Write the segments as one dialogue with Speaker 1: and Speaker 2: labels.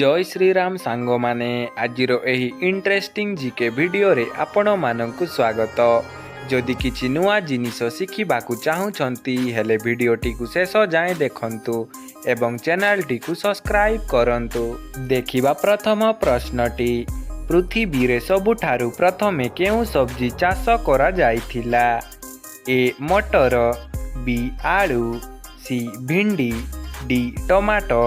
Speaker 1: ଜୟ ଶ୍ରୀରାମ ସାଙ୍ଗମାନେ, ଆଜିର ଏହି ଇଣ୍ଟରେଷ୍ଟିଂ ଜିକେ ଭିଡ଼ିଓରେ ଆପଣମାନଙ୍କୁ ସ୍ୱାଗତ। ଯଦି କିଛି ନୂଆ ଜିନିଷ ଶିଖିବାକୁ ଚାହୁଁଛନ୍ତି, ହେଲେ ଭିଡ଼ିଓଟିକୁ ଶେଷ ଯାଏଁ ଦେଖନ୍ତୁ ଏବଂ ଚ୍ୟାନେଲଟିକୁ ସବସ୍କ୍ରାଇବ୍ କରନ୍ତୁ। ଦେଖିବା ପ୍ରଥମ ପ୍ରଶ୍ନଟି। ପୃଥିବୀରେ ସବୁଠାରୁ ପ୍ରଥମେ କେଉଁ ସବଜି ଚାଷ କରାଯାଇଥିଲା? ଏ ମଟର, ବି ଆଳୁ, ସି ଭେଣ୍ଡି, ଡି ଟମାଟୋ।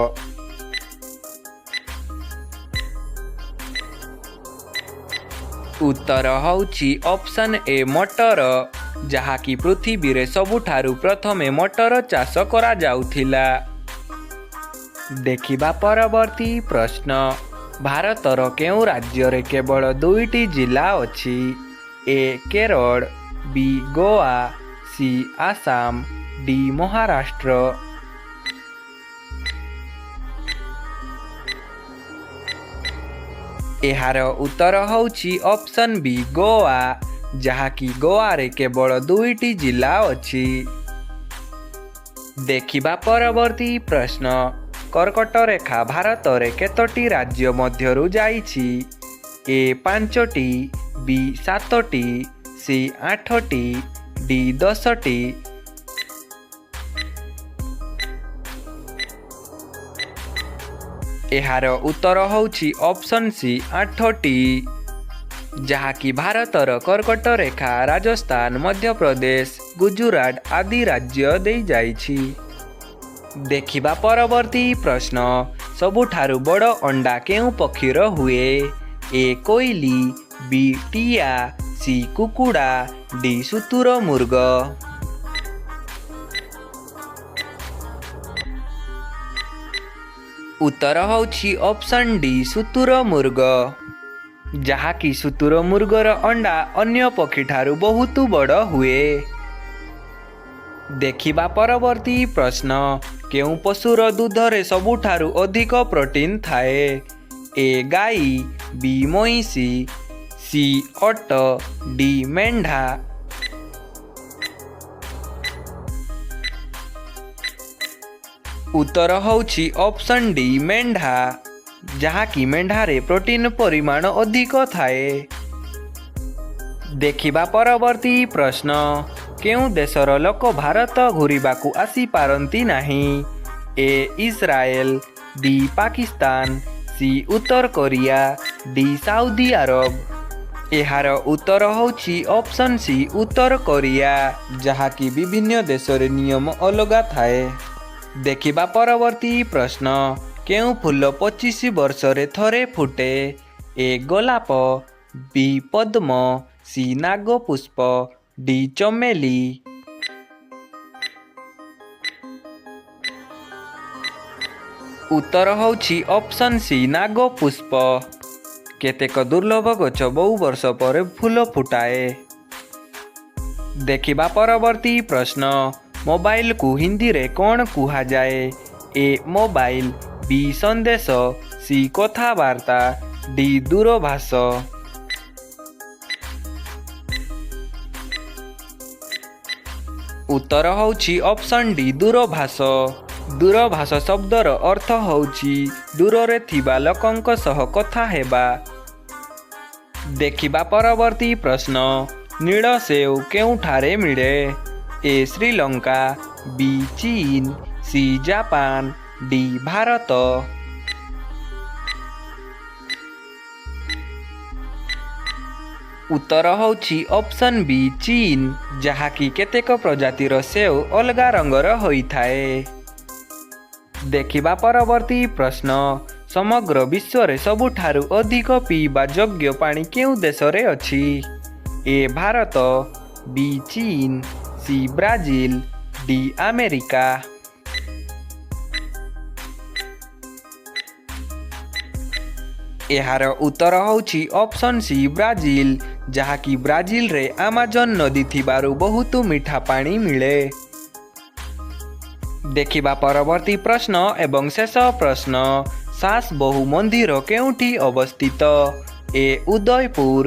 Speaker 1: ଉତ୍ତର ହେଉଛି ଅପସନ୍ ଏ ମଟର, ଯାହାକି ପୃଥିବୀରେ ସବୁଠାରୁ ପ୍ରଥମେ ମଟର ଚାଷ କରାଯାଉଥିଲା। ଦେଖିବା ପରବର୍ତ୍ତୀ ପ୍ରଶ୍ନ। ଭାରତର କେଉଁ ରାଜ୍ୟରେ କେବଳ ଦୁଇଟି ଜିଲ୍ଲା ଅଛି? ଏ କେରଳ, ବି ଗୋଆ, ସି ଆସାମ, ଡି ମହାରାଷ୍ଟ୍ର। ଏହାର ଉତ୍ତର ହେଉଛି ଅପସନ୍ ବି ଗୋଆ, ଯାହାକି ଗୋଆରେ କେବଳ ଦୁଇଟି ଜିଲ୍ଲା ଅଛି। ଦେଖିବା ପରବର୍ତ୍ତୀ ପ୍ରଶ୍ନ। କର୍କଟ ରେଖା ଭାରତରେ କେତୋଟି ରାଜ୍ୟ ମଧ୍ୟରୁ ଯାଇଛି? ଏ ପାଞ୍ଚଟି, ବି ସାତଟି, ସି ଆଠଟି, ଡି 10ଟି। ଏହାର ଉତ୍ତର ହେଉଛି ଅପସନ୍ ସି ଆଠଟି, ଯାହାକି ଭାରତର କର୍କଟ ରେଖା ରାଜସ୍ଥାନ, ମଧ୍ୟପ୍ରଦେଶ, ଗୁଜୁରାଟ ଆଦି ରାଜ୍ୟ ଦେଇ ଯାଇଛି। ଦେଖିବା ପରବର୍ତ୍ତୀ ପ୍ରଶ୍ନ। ସବୁଠାରୁ ବଡ଼ ଅଣ୍ଡା କେଉଁ ପକ୍ଷୀର ହୁଏ? ଏ କୋଇଲି, ବି ଟିଆ, ସି କୁକୁଡ଼ା, ଡି ଶୁତୁରମୁର୍ଗ। ଉତ୍ତର ହେଉଛି ଅପସନ୍ ଡି ଶୁତୁରମୁର୍ଗ, ଯାହାକି ଶୁତୁରମୁର୍ଗର ଅଣ୍ଡା ଅନ୍ୟ ପକ୍ଷୀଠାରୁ ବହୁତ ବଡ଼ ହୁଏ। ଦେଖିବା ପରବର୍ତ୍ତୀ ପ୍ରଶ୍ନ। କେଉଁ ପଶୁର ଦୁଧରେ ସବୁଠାରୁ ଅଧିକ ପ୍ରୋଟିନ୍ ଥାଏ? ଏ ଗାଈ, ବି ମଇଁଷି, ସି ଓଟ, ଡି ମେଣ୍ଢା। ଉତ୍ତର ହେଉଛି ଅପସନ୍ ଡି ମେଣ୍ଢା, ଯାହାକି ମେଣ୍ଢାରେ ପ୍ରୋଟିନ୍ ପରିମାଣ ଅଧିକ ଥାଏ। ଦେଖିବା ପରବର୍ତ୍ତୀ ପ୍ରଶ୍ନ। କେଉଁ ଦେଶର ଲୋକ ଭାରତ ଘୁରିବାକୁ ଆସିପାରନ୍ତି ନାହିଁ? ଏ ଇସ୍ରାଏଲ, ବି ପାକିସ୍ତାନ, ସି ଉତ୍ତର କୋରିଆ, ଡି ସାଉଦି ଆରବ। ଏହାର ଉତ୍ତର ହେଉଛି ଅପସନ୍ ସି ଉତ୍ତର କୋରିଆ, ଯାହାକି ବିଭିନ୍ନ ଦେଶରେ ନିୟମ ଅଲଗା ଥାଏ। ଦେଖିବା ପରବର୍ତ୍ତୀ ପ୍ରଶ୍ନ। କେଉଁ ଫୁଲ 25 ବର୍ଷରେ ଥରେ ଫୁଟେ? ଏ ଗୋଲାପ, ବି ପଦ୍ମ, ସି ନାଗପୁଷ୍ପ, ଡି ଚମେଲି। ଉତ୍ତର ହେଉଛି ଅପସନ୍ ସି ନାଗପୁଷ୍ପ। କେତେକ ଦୁର୍ଲଭ ଗଛ ବହୁ ବର୍ଷ ପରେ ଫୁଲ ଫୁଟାଏ। ଦେଖିବା ପରବର୍ତ୍ତୀ ପ୍ରଶ୍ନ। ମୋବାଇଲକୁ ହିନ୍ଦୀରେ କ'ଣ କୁହାଯାଏ? ଏ ମୋବାଇଲ, ବି ସନ୍ଦେଶ, ସି କଥାବାର୍ତ୍ତା, ଡି ଦୂରଭାଷ। ଉତ୍ତର ହେଉଛି ଅପସନ୍ ଡି ଦୂରଭାଷ। ଦୂରଭାଷ ଶବ୍ଦର ଅର୍ଥ ହେଉଛି ଦୂରରେ ଥିବା ଲୋକଙ୍କ ସହ କଥା ହେବା। ଦେଖିବା ପରବର୍ତ୍ତୀ ପ୍ରଶ୍ନ। ନୀଳ ସେଉ କେଉଁଠାରେ ମିଳେ? ଏ ଶ୍ରୀଲଙ୍କା, ବି ଚୀନ, ସି ଜାପାନ, ଡି ଭାରତ। ଉତ୍ତର ହେଉଛି ଅପସନ୍ ବି ଚୀନ, ଯାହାକି କେତେକ ପ୍ରଜାତିର ସେଉ ଅଲଗା ରଙ୍ଗର ହୋଇଥାଏ। ଦେଖିବା ପରବର୍ତ୍ତୀ ପ୍ରଶ୍ନ। ସମଗ୍ର ବିଶ୍ୱରେ ସବୁଠାରୁ ଅଧିକ ପିଇବା ଯୋଗ୍ୟ ପାଣି କେଉଁ ଦେଶରେ ଅଛି? ଏ ଭାରତ, ବି ଚୀନ, ସି ବ୍ରାଜିଲ, ଡି ଆମେରିକା। ଏହାର ଉତ୍ତର ହେଉଛି ଅପସନ୍ ସି ବ୍ରାଜିଲ, ଯାହାକି ବ୍ରାଜିଲରେ ଆମାଜନ ନଦୀ ଥିବାରୁ ବହୁତ ମିଠା ପାଣି ମିଳେ। ଦେଖିବା ପରବର୍ତ୍ତୀ ପ୍ରଶ୍ନ ଏବଂ ଶେଷ ପ୍ରଶ୍ନ। ସାସ୍ ବହୁ ମନ୍ଦିର କେଉଁଠି ଅବସ୍ଥିତ? ଏ ଉଦୟପୁର,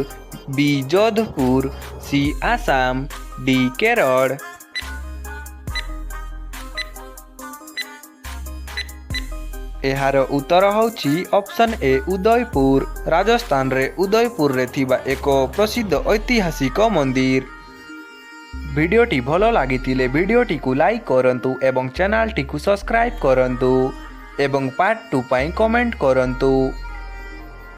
Speaker 1: ବି ଯୋଧପୁର, ସି ଆସାମ, ଡି କେରଳ। ଏହାର ଉତ୍ତର ହେଉଛି ଅପସନ୍ ଏ, ଉଦୟପୁର। ରାଜସ୍ଥାନରେ ଉଦୟପୁରରେ ଥିବା ଏକ ପ୍ରସିଦ୍ଧ ଐତିହାସିକ ମନ୍ଦିର। ଭିଡ଼ିଓଟି ଭଲ ଲାଗିଥିଲେ ଭିଡ଼ିଓଟିକୁ ଲାଇକ୍ କରନ୍ତୁ ଏବଂ ଚ୍ୟାନେଲଟିକୁ ସବସ୍କ୍ରାଇବ୍ କରନ୍ତୁ ଏବଂ ପାର୍ଟ 2 ପାଇଁ କମେଣ୍ଟ କରନ୍ତୁ।